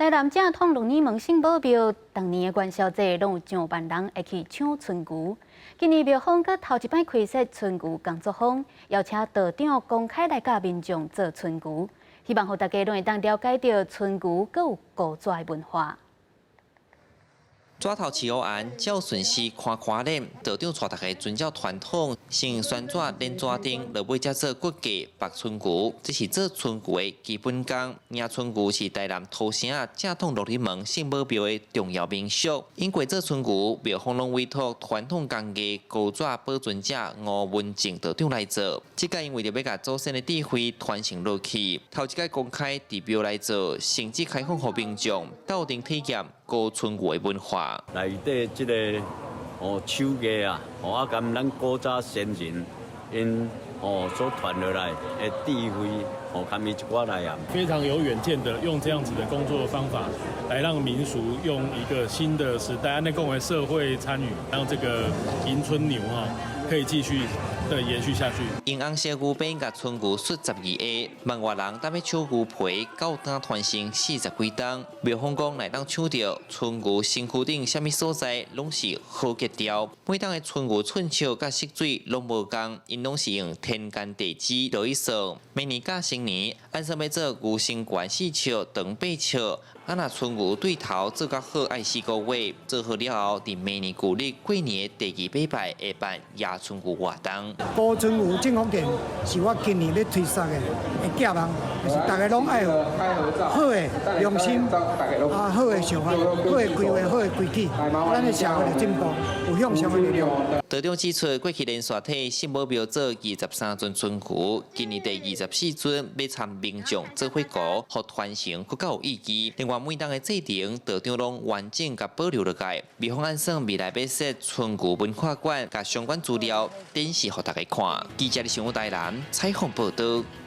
台南正統鹿耳門聖母廟，逐年的元宵節攏有上萬人會去搶春牛。今年廟方閣頭一擺開設春牛工作坊，邀請道長公開來教民眾做春牛，希望予大家攏會當了解著春牛閣有古紙的文化。紙頭飼烏絚，照順序寬寬練，道長帶大家遵照傳統，先旋紙連紙釘，落尾才做骨架縛春牛，這是做春牛的基本功。迎春牛是台南土城正統鹿耳門聖母廟的重要民俗。因過做春牛，廟方攏委託傳統工藝古紙保存者吳文靜道長來做。這擺𪜶為著欲共祖先的智慧傳承落去，頭一擺公開佇廟來做，甚至開放予民眾鬥陣體驗古春牛的文化。內底這個手藝啊，佮咱古早先人𪜶所傳落來的智慧，含伊一寡內涵。非常有遠見的，用這樣子的工作方法，來讓民俗用一個新的時代，按呢講的社會參與，讓這個迎春牛可以繼續的延續下去。用紅色牛鞭共春牛爍12下，門外人踮咧搶牛皮，到今傳承40幾冬。廟方講，若當搶著春牛身軀頂啥物所在，攏是好吉兆。每冬的春牛寸尺佮色水攏無仝，𪜶攏是用天干地支來算。明年佮新年，按算欲做牛身懸4尺，長8尺。啊，若春牛對頭做較好，愛4個月，做好了後，佇明年舊曆過年的第二禮拜會辦迎春牛活動。古春牛進福殿是我今年欲推捒的寄望，就是大家攏愛好的良心，好的想法，好的規劃，好的規矩，咱的社會就進步，有向上的力量。道長指出，過去連續替聖母廟做23尊春牛，今年第24尊欲參民眾做伙糊，予傳承閣較有意義。另外，每冬的祭程，道長攏完整共保留落來。廟方按算未來欲設春牛文化館，共相關資料展示予大家看。記者的新聞台南採訪報導。